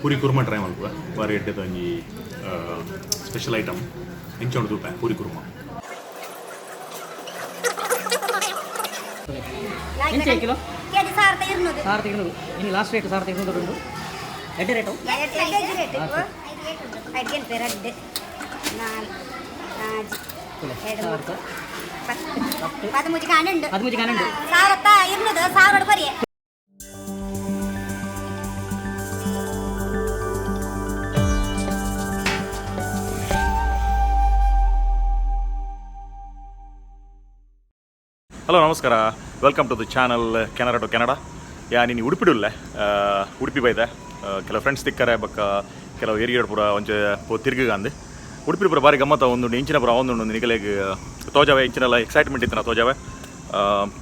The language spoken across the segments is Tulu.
ಪೂರಿ ಕುರ್ಮಾ ಟ್ರೈ ಮಲ್ಪುವೆ. ಬಾರಿ ಎಡ್ಡೆದ ಒಂಜಿ ಸ್ಪೆಷಲ್ ಐಟಮ್ ಎಂಚ ಉಂಡು ತೂಪೆ ಪೂರಿ ಕುರ್ಮಾ. ಎಂಚ ಕಿಲೋ? ಕೆಜಿ 1200. 1200. ಇನ್ನು ಲಾಸ್ಟ್ ರೇಟ್ 1200 ಉಂಟು. ಎಡ್ಡೆ ರೇಟು. ಕೆಜಿ ರೇಟ್ ಐದು ಗಂಟೆ ರಡ್ಡು ನಾಲ್ ನಾಜಿ ಎರಡು. ಸಾವಿರದ ಪತ್ತು ಪದಿಮೂಜಿ ಕಾಣುಂಡು. ಪದಿಮೂಜಿ ಕಾಣುಂಡು. 1200 ಸಾವಿರ ಕೊರಿಯೆ. ಹಲೋ, ನಮಸ್ಕಾರ. Welcome to the channel Canara to Canada. ಯಾ ನೀನು ಉಡುಪಿಡುಲ್ಲೆ, ಉಡುಪಿ ಬೈದೆ. ಕೆಲವು ಫ್ರೆಂಡ್ಸ್ ತಿಕ್ಕರೆ ಬೊಕ್ಕ ಕೆಲವು ಏರಿಯಾ ಪೂರ ಒಂಚೆ ಪೋ ತಿರ್ಗಂದು. ಉಡುಪಿ ಪೂರ ಬಾರಿ ಗಮ್ಮತ್ತ ಒಂದು ಇಂಚಿನ ಪೂರ ಒಂದು ನಿಗಲೆಗ್ ತೋಜಾವೆ. ಇಂಚಿನೆಲ್ಲ ಎಕ್ಸೈಟ್ಮೆಂಟ್ ಇತ್ತಿನ ತೋಜಾವೆ.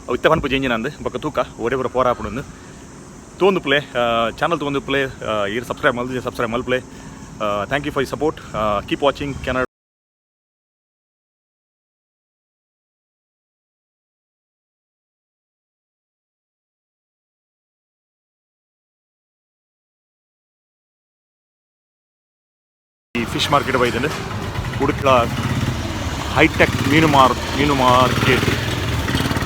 ಅವು ಇತ್ತೆ ಪನ್ಪುಜಿ ಇಂಜಿನ ಅಂದು. ಬೊಕ್ಕ ತೂಕ ಒರೇ ಪೂರ ಪೋರ ಆಪುಂಡು. ತೂವೊಂದು ಪ್ಲೇ ಚಾನಲ್, ತೂವೊಂದು ಪ್ಲೇ. ಈರ್ ಸಬ್ಸ್ಕ್ರೈಬ್ ಮಲ್ದು ಸಬ್ಸ್ಕ್ರೈಬ್ ಮಲ್ಪ್ಲೆ. Thank you for support. Keep watching Canara. ಈ ಫಿಶ್ ಮಾರ್ಕೆಟ್ ಬೈದಂಡು. ಉಡುಪಿಲ ಹೈಟೆಕ್ ಮೀನು ಮಾರ್ಕೆಟ್.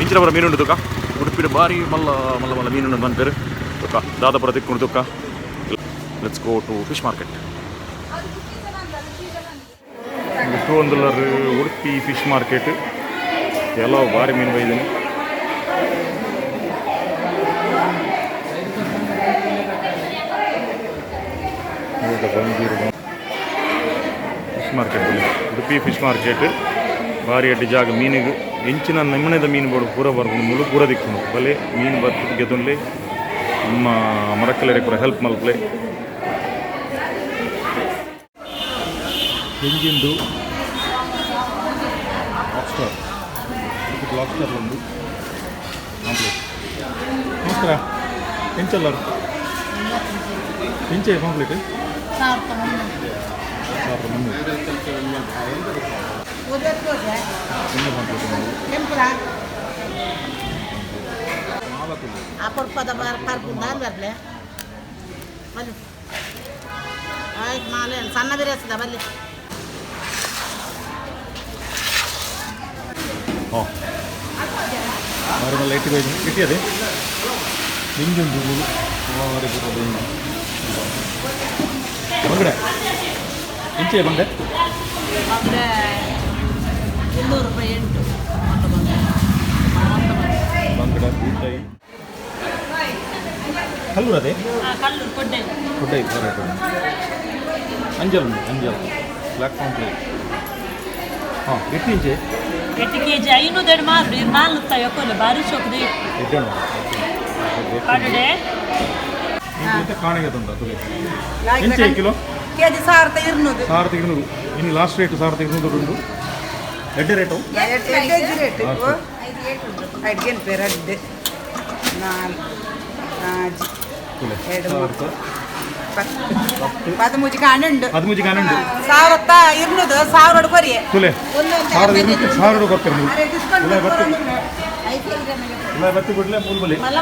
ಇಂಚಿನ ಪೂರ ಮೀನುಂಡು ತುಕ. ಉಡುಪಿಡ್ ಬಾರಿ ಮಲ್ಲ ಮಲ್ಲ ಮಲ್ಲ ಮೀನುಂಡು ಪನ್ಪೆರ್. ತುಕ ದಾದಪುರ ತಿಕ್ಕುಂಡು ತುಕ. Let's go to fish market. ತೂವೊಂದುಲ್ಲರ್ Udupi fish market. ಎಲ್ಲ ಬಾರಿ ಮೀನು ಬೈದಿನಿ. Fish market, Udupi fish market ಬಾರಿ ಅಡ್ಡಿ ಜಾಗ. ಮೀನಿಗೆ ಎಂಚಿನ ನಮ್ಮನೆದ ಮೀನು ಬೋಡು ಪೂರ ಬರ್ಪುಂಡು ಮುಲು, ಪೂರ ದಿಕ್ಕುಂಡು. ಬಲೆ, ಮೀನು ಬರ್ತದೆ, ಗೆತೊನ್ಲೆ. ನಮ್ಮ ಮರಕಲೆರೆ ಪೂರ ಹೆಲ್ಪ್ ಮಲ್ಪಲೆ. ಎಂಜಿಂದು ಲಾಬ್ಸ್ಟರ್, ಲಾಬ್ಸ್ಟರ್ ಉಂಡು ಪಾಂಪ್ಲೆಟ್. ನಮಸ್ಕಾರ, ಎಂಚಲ್ಲರು? ಎಂಚೆ ಪಾಂಪ್ಲೆಟ್? 1300. ಎಣ್ಣೆ ಪಾಂಪ್ಲೆಟ್ ಉಂಡು. ಅಪರೂಪದ ಪರ್ಪುಂದ ಬರ್ಲೆ ಬಲ್ಲಿ. ಆಯ್ತು, ಮಾಲೆ ಸಣ್ಣ ಬಿರೇಸದ ಬಲ್ಲಿ. ಹಾಂ, ಬಾರಿ ಮಲ್ಲ ಇಟ್ಟಿ ಬೈದು ಇಟ್ಟಿ ಅದೇ ಇಂಜುಂಡು ಬಾರಿ ಪೂರ ಇಂಜು. ಬಂಗಡೆ ಇಂಚೆ ಬಂಗಡೆ? ಅಂದರೆ 200 ರೂಪಾಯಿ ಎಂಟು. ಬಂಗಡ, ಬೂತಾಯಿ, ಕಲ್ಲೂರು ಅದೇ. ಕಲ್ಲು ಕೊಡ್ಡೆ. ಕೊಡ್ಡೆ ಬಾರಿ. ಅಂಜಲ್ ಉಂಟು, ಅಂಜಲ್, ಬ್ಲ್ಯಾಕ್ ಪಾಂಪ್ಲೆಟ್. ಹಾಂ, ಎಟ್ಟು ಇಂಚೆ? 8 ಕೆ ಜಿ 500 ಮಾರು. ಇದು ನಾಲ್ಕು ತಗೋಲೆ, ಭಾರಿ ಶೋಕದ. ಎಡ್ಡೆ. ಕಾಡುಡೆ. ಕಾಣಿಗೆ ಉಂಟು ಅದು. ಎಂಚೆ ಕಿಲೋ? ಕೆಜಿ 1200. 1200. ಇನ್ನು ಲಾಸ್ಟ್ ರೇಟ್ 1200 ಉಂಟು. ಎಡ್ಡೆ ರೇಟು. ಕೆಜಿ ರೇಟ್ ಐದು ಗಂಟೆ ರಡ್ಡು ನಾಲ್ ನಾಜಿ ಎರಡು. ಸಾವಿರದ ಪತ್ತು ಪದಿಮೂಜಿ ಕಾಣುಂಡು. ಪದಿಮೂಜಿ ಕಾಣುಂಡು. 1200 ಸಾವಿರ ಕೊರಿಯೆ. ತುಲೆ, 1200, 1000 ಕೊಡ್ತಾರೆ ನೀವು. ಇಲ್ಲ ಬತ್ತಿ, ಇಲ್ಲ ಬತ್ತಿ ಕೊಡ್ಲೆ ಮೂರು ಬಲಿ. ಮಲ್ಲ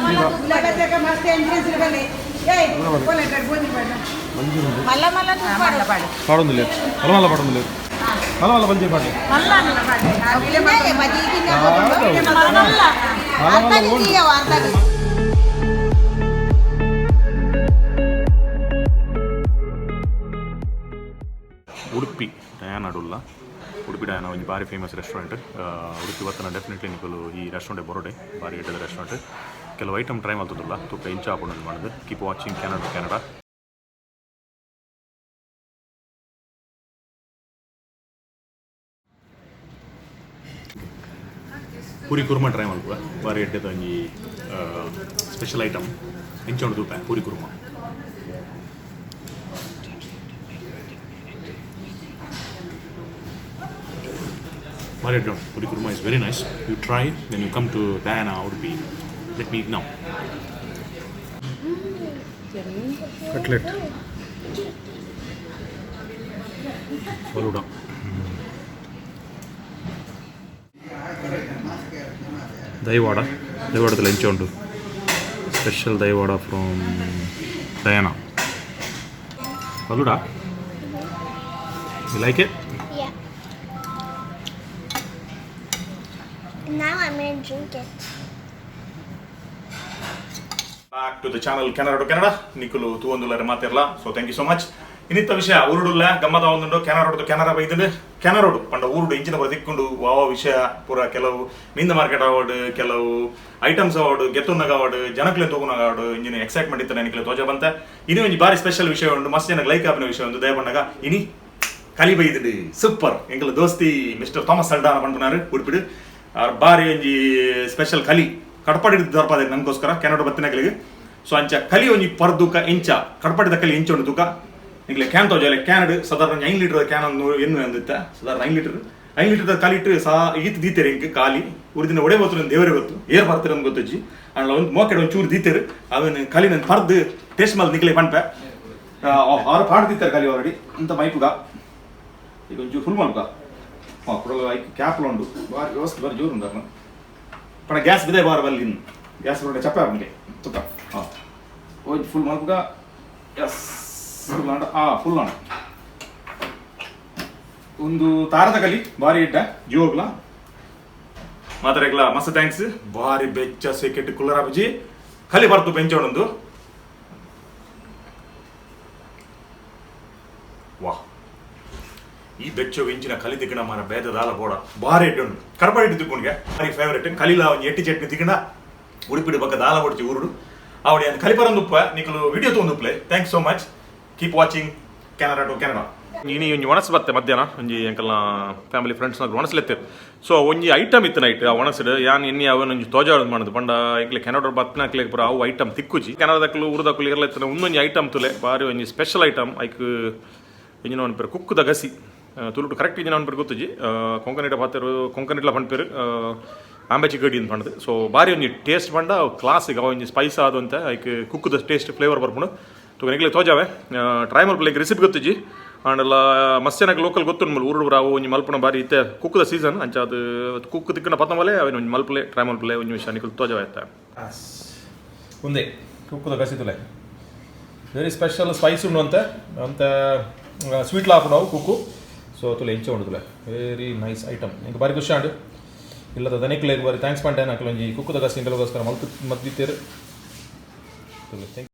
ಮಲ್ಲ ಪಾಡು. ಪಾಡೊಂದಿಲ್ಲ, ಮಲ್ಲ ಮಲ್ಲ ಪಾಡೊಂದಿಲ್ಲ, ಮಲ್ಲ ಮಲ್ಲ ಬಂಜಿ ಪಾಡ್ಲೆ. ಮಲ್ಲ ಮಲ್ಲ ಓಂಡು. ಉಡುಪಿ ಡಯಾನಡುಲ್ಲ. ಉಡುಪಿ ಡಯಾನ ಒಂಜಿ ಬಾರಿ ಫೇಮಸ್ ರೆಸ್ಟೋರೆಂಟ್. ಉಡುಪಿ ಬತ್ತನ ಡೆಫಿನೆಟ್ಲಿ ನಿಕುಲು ಈ ರೆಸ್ಟೋರೆಂಟ್ ಬರೋಡೆ. ಬಾರಿ ಎಡ್ಡೆದ ರೆಸ್ಟೋರೆಂಟ್. ಕೆಲವು ಐಟಮ್ ಟ್ರೈ ಮಲ್ತುದುಲ್ಲ, ತೂಕ ಇಂಚ ಆಪುಂಡು ಮಾಡೋದು. Keep watching Canara to Canada. Puri kurma try ಮಲ್ಪುವ. ಬಾರಿ ಎಡ್ಡೆದ ಒಂಜಿ ಸ್ಪೆಷಲ್ ಐಟಮ್. ಎಂಚ ಉಂಡು ತೂಪೆ ಪೂರಿ ಕುರ್ಮಾ. ಬಾರಿ ಎಡ್ಡೆ ಉಂಟು. Puri Kurma is very nice. You try when you come to Diana Udupi. Let me know. Cutlet, falooda. ದೈವಾಡ, ದೈವಾಡದಲ್ಲಿ ಎಂಚ ಉಂಟು? ಸ್ಪೆಷಲ್ ದೈವಾಡ from Diana. Falooda. You like it? Yeah. Now I'm gonna drink it. Back to the channel Canara to Canada. ನಿಕುಲು ತೂವೊಂದುಲ್ಲರೆ ಮಾತೆರ್ಲ. So thank you so much. ಇನ್ನಿತ್ತ ವಿಷಯ ಊರುಡುಲ್ಲ ಗಮ್ಮತ ಒಂದುಂಡು ಕೆನರಾ ಟು ಕೆನರಾ ಬೈದುಂಡು. ಕೆನರೋಡು ಪಂಡ ಊರುಡು ಇಂಚಿನ ಪೂರ ತಿಕ್ಕುಂಡು ವಾವ ವಿಷಯ ಪೂರ. ಕೆಲವು ಮೀಂದ ಮಾರ್ಕೆಟ್ ಅವಾರ್ಡ್, ಕೆಲವು ಐಟಮ್ಸ್ ಅವಾರ್ಡ್ ಗೆತ್ತುನ್ನಗ ಅವಾರ್ಡ್, ಜನಕ್ಲೆ ತೂಗುನಗ ಅವಾರ್ಡ್, ಇಂಜಿನ ಎಕ್ಸೈಟ್ಮೆಂಟ್ ಇತ್ತ ನಿಕ್ಲೆ ತೋಜ ಬಂತ. ಇನಿ ಒಂಜಿ ಬಾರಿ ಸ್ಪೆಷಲ್ ವಿಷಯ ಉಂಡು, ಮಸ್ತ್ ಜನಕ್ಕೆ ಲೈಕ್ ಆಪಿನ ವಿಷಯ ಉಂಡು. ದಯಪಣ್ಣಗ ಇನಿ ಕಲಿ ಬೈದುಂಡು. ಸೂಪರ್. ಎಂಕಲ ದೋಸ್ತಿ ಮಿಸ್ಟರ್ ಥಾಮಸ್ ಸಲ್ಡಾನ ಪನ್ಪುನಾರು ಉಡುಪಿಡು. ಆರ್ ಬಾರಿ ಒಂಜಿ ಸ್ಪೆಷಲ್ ಕಲಿ ಕಡಪಾಡಿ ದರ್ಪಾದೆ ನನ್ಗೋಸ್ಕರ ಕೆನಡ ಬತ್ತಿನಕಲಿಗೆ. ಸೊ ಅಂಚ ಕಲಿ ಒಂಜಿ ಪರ್ದುಕ ಇಂಚ ಕಡಪಾಡಿದ ಕಲಿ ಇಂಚ ಉಂಡು ತೂಕ. ನಿಕ್ಲೆ can ತೋಜಾಲೆ. ಕ್ಯಾನಡ್ ಸಾಧಾರಣ 5 ಲೀಟರ್ can ಎನ್ನು ಅಂದಿತ್ತ. ಸಾಧಾರಣ 5 ಲೀಟರ್, 5 ಲೀಟರ್ ಕಾಲಿಟ್ಟು ಸಾ ಈತ್ ದೀತೆರ್. ಎಂಕ್ ಕಾಲಿ ಉರಿದಿನ ಒಡೆ ಗೊತ್ತು, ದೇವರೇ ಗೊತ್ತು, ಏರ್ ಬರ್ತಾರೆ ಅಂತ ಗೊತ್ತಜ್ಜಿ. ಅಂಡ್ ಒಂದು ಮೋಕೆಡ್ ಒಂದು ಚೂರು ದೀತೆರ್. ಅವನ್ ಕಲಿ ನನ್ ಪರ್ದು ಟೇಸ್ಟ್ ಮಲ್ ನಿಕ್ಲೆ ಪನ್ಪೆ. ಆರು ಪಾಡ್ ದೀತಾರೆ ಕಲಿ ಆಲ್ರೆಡಿ ಅಂತ ಮೈಪುಗ. ಈಗ ಒಂಚೂರು ಫುಲ್ ಮಲ್ಪುಗ. ಹಾಂ, ಕುಡಲ ಐಕ್ ಕ್ಯಾಪ್ಲ ಉಂಡು. ಬಾರಿ ವ್ಯವಸ್ಥೆ, ಬಾರಿ ಜೋರು ಉಂಡು. ಪಣ ಗ್ಯಾಸ್ ಬಿದೆ ಬಾರ ಬಲ್ಲಿ. ಇನ್ನು ಗ್ಯಾಸ್ ಬರೋಡೆ ಚಪ್ಪೆ ಆಪುಂಡೆ ತುಕ್ಕ. ಹಾಂ, ಒಂಜಿ ಫುಲ್ ಮಲ್ಪುಗ. ಎಸ್, ಫುಲ್ ಆಂಡ. ಆ ಫುಲ್ ಆಂಡ. ಒಂದು ತಾರದ ಕಲಿ ಬಾರಿ ಇಡ್ಡ ಜೀವಗ್ಲ ಮಾತಾಡಗ್ಲ. ಮಸ್ತ್ thanks. ಬಾರಿ ಬೆಚ್ಚ ಸೆಕೆಟ್ ಕುಲ್ಲರಾಬುಜಿ. ಕಲಿ ಬರ್ತು ಬೆಂಚೋಣಂದು. ವಾಹ್, ಈ ಬೆಚ್ಚ ಇಂಚಿನ ಕಲಿ ತಿಕ್ಕಣ ಮಾರ ಬೇದ ದಾಲ ಬೋಡ. ಬಾರಿ ಎಡ್ಡೆ ಉಂಡು. ಕಡಪಾಡಿ ಇಟ್ಟು ತಿಕ್ಕೊಂಡ್ಗೆ ಬಾರಿ ಫೇವರೇಟ್. ಕಲಿಲ ಒಂಜಿ ಎಟ್ಟಿ ಚಟ್ನಿ ತಿಕ್ಕಣ. ಉಡುಪಿಡು ಬಕ್ಕ ದಾಲ ಬೊಡ್ಚಿ ಊರುಡು ಆವಡಿ ಅಂತ ಕಲಿಪರಂದುಪ್ಪ. ನಿಕಲು video ತಗೊಂಡುಪ್ಲೆ. Thanks so much. Keep watching Canara to Canada. ಇನಿ ಒಂಜಿ ಒಣಸ್ ಬತ್ತೆ ಮಧ್ಯಾಹ್ನ. ಒಂಜಿ ಎಂಕಲ್ನ ಫ್ಯಾಮಿಲಿ ಫ್ರೆಂಡ್ಸ್ ಒಣಸ್ಲೆತ್ತೆರ್. ಸೊ ಒಂಜಿ ಐಟಮ್ ಇತ್ತು ನೈಟ್. ಆ ಒಣಸ್ಡ್ ಯಾನ್ ಎನ್ನಿ ಅವನ್ ಒಂಜಿ ತೋಜಾಡ್ ಮಾಡೋದು ಪಂಡ ಎಂಕ್ಲೆ ಕೆನಡ ಬತ್ನಾಕ್ಲೆ ಪೂರ ಅವು ಐಟಮ್ ತಿಕ್ಕುಜಿ. ಕೆನಡದಕ್ಲು ಊರುದಕ್ಲು ಇರ್ಲೆತ್ತಿನ ಒಂದೊಂಜಿ ಐಟಮ್ ತುಲೆ. ಬಾರಿ ಒಂಜಿ ಸ್ಪೆಷಲ್ ಐಟಮ್. ಐಕ್ ಇಂಜಿನ ಪನ್ಪೆರ್ ಕುಕ್ಕುದ ಗಸಿ ತುಳುಟು. ಕರೆಕ್ಟ್ ಇಂಜಿನ ಪನ್ಪೆರ್ ಗೊತ್ತುಜಿ. ಕೊಂಕಣಿಟ ಪಾತೆರು, ಕೊಂಕಣಿಟ್ಲ ಪನ್ಪೆರ್ ಆಂಬೆಚಿ ಗಡಿ ಅಂತ ಪಂಡದು. ಸೊ ಬಾರಿ ಒಂಜಿ ಟೇಸ್ಟ್ ಪಂಡ ಕ್ಲಾಸಿಕ್. ಅವು ಒಂಜಿ ಸ್ಪೈಸ್ ಆದಂತ ಐಕ್ ಕುಕ್ಕುದ ಟೇಸ್ಟ್ ಫ್ಲೇವರ್ ಬರ್ಪುಂಡು. ತೂಕ ನಿಕ್ಲೆ ತೋಜಾವೆ. ಟ್ರೈ ಮಲ್ಪಲೆ. ರೆಸಿಪಿ ಗೊತ್ತುಜಿ ಆಂಡಲ ಮಸ್ತ್ ಜನಕ್ಕೆ ಲೋಕಲ್ ಗೊತ್ತುಂಡು. ಊರು ಅವು ಒಂಜಿ ಮಲ್ಪುನ ಬಾರಿ. ಇತ್ತೆ ಕುಕ್ಕುದ ಸೀಸನ್. ಅಂಚ ಅದು ಕುಕ್ಕು ತಿಕ್ಕುನ ಪತ್ತಮಲೆ ಅವಿನ ಒಂಜಿ ಮಲ್ಪಲೆ, ಟ್ರೈ ಮಲ್ಪಲೆ. ಒಂಜಿ ನಿಮಿಷ ನಿಕುಲು ತೋಜಾವೆ ಆಯ್ತಾ. ಒಂದೇ ಕುಕ್ಕುದ ಗಸಿ ತುಲೆ. Very special. ಸ್ಪೈಸ್ ಉಂಡು ಅಂತ ಅಂತ ಸ್ವೀಟ್ ಹಾಕೊಂಡು ಅವು ಕುಕ್ಕು. ಸೊ ತುಲೆ ಇಂಚ ಉಂಡು ತುಲೆ. Very nice item. ಇಂಕ ಬಾರಿ ಖುಷಿ ಆಂಡು. ಇಲ್ಲದ ದನಿಕ್ಲೆಗ್ ಬಾರಿ thanks ಪಂಟೆ. ಅಕ್ಲು ಒಂಜಿ ಕುಕ್ಕುದ ಗಸಿ ಇಂಕಲಗೋಸ್ಕರ ಮಲ್ತು ಮದ್ದಿತ್ತೇರು. ತುಲೆ, thank.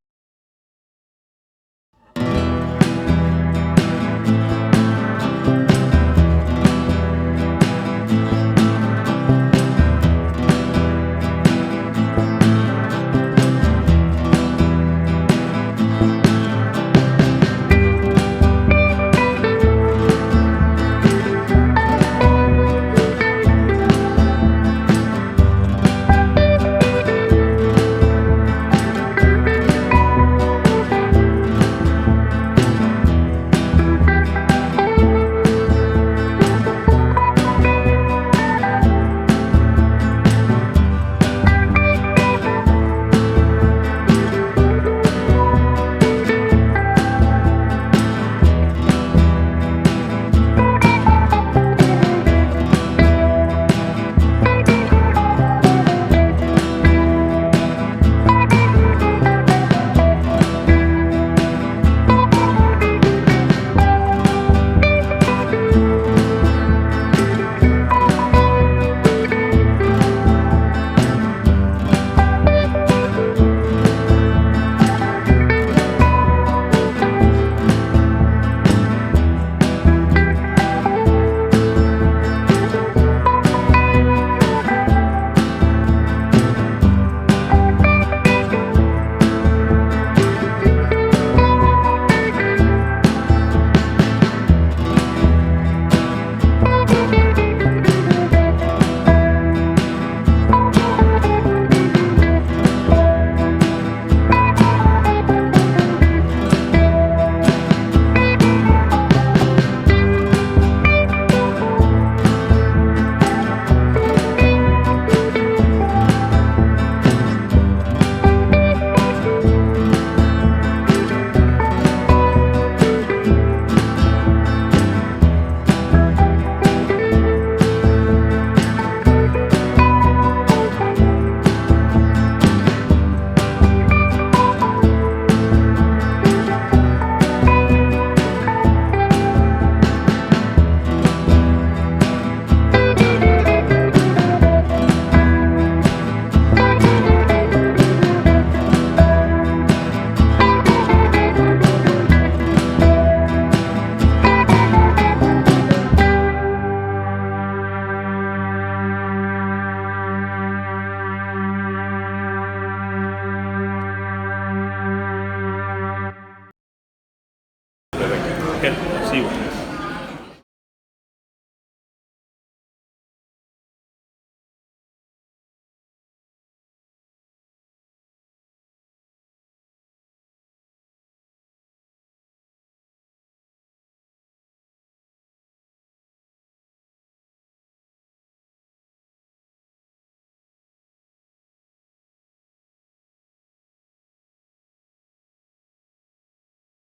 Okay, see you.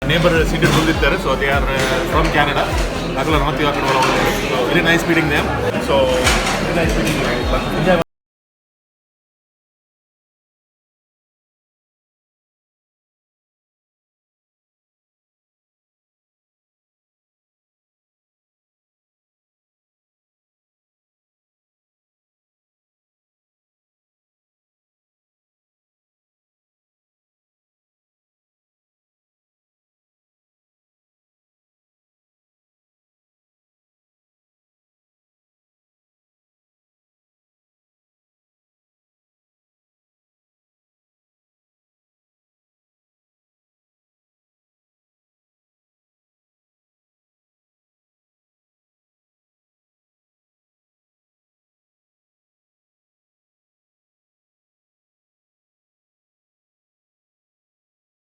Neighbour seated ಬಂದಿರ್ತಾರೆ. So they are from Canada. ಅಗಲ north York. So very nice meeting them. So very nice meeting. Enjoy.